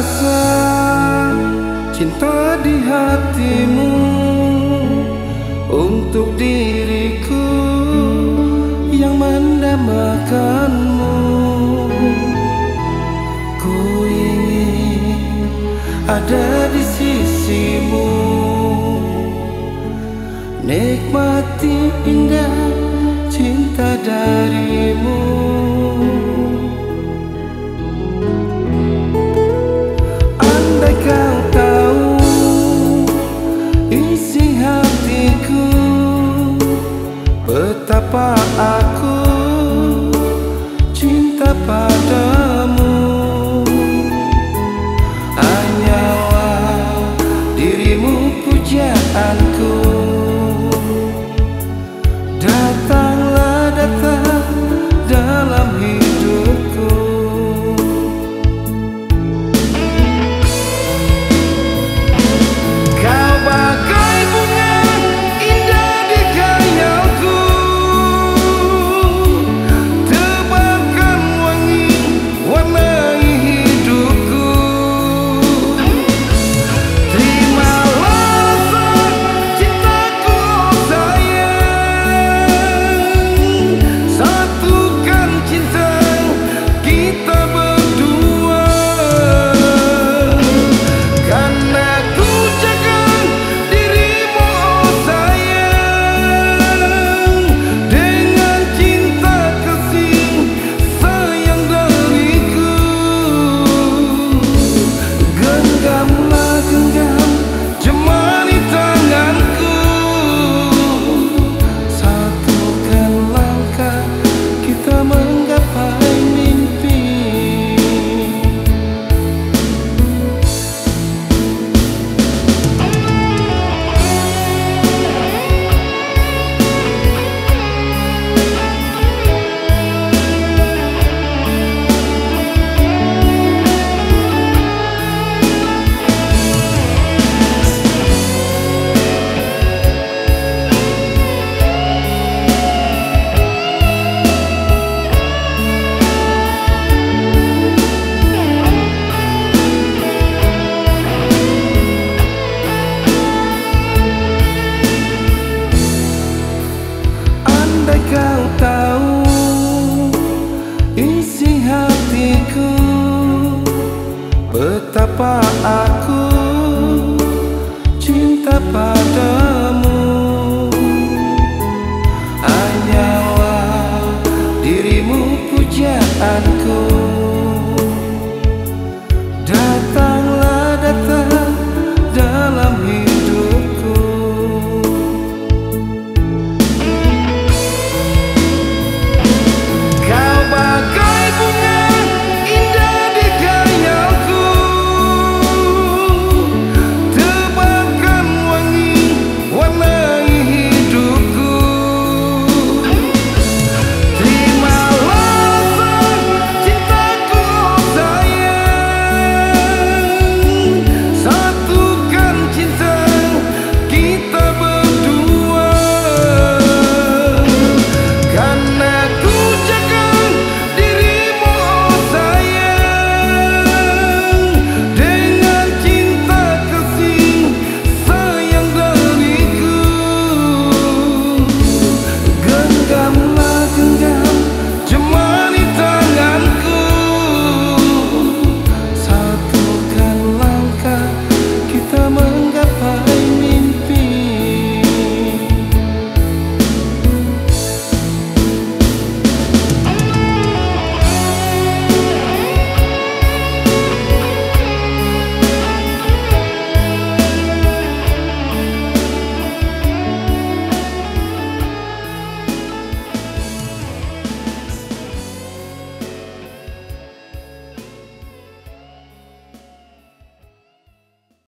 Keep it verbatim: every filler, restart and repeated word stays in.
Rasa cinta di hatimu untuk diriku yang mendambakanmu. Ku ingin ada di sisimu, nikmati indah cinta darimu. Andai kau tahu isi hatiku, betapa aku cinta padamu. Hanyalah dirimu pujaanku. Datanglah, datang dalam hidupku. Kau bagai bunga indah di khayalku, tebarkan wangi warnai hidupku. Terimalah rasa cintaku, oh sayang. Satukan cinta kita berdua. Karena ku jaga dirimu, oh sayang, dengan cinta kasih sayang dariku. Genggamlah genggam jemari tanganku. Satukan langkah kita menggapai mimpi. Andai kau tahu isi hatiku, betapa aku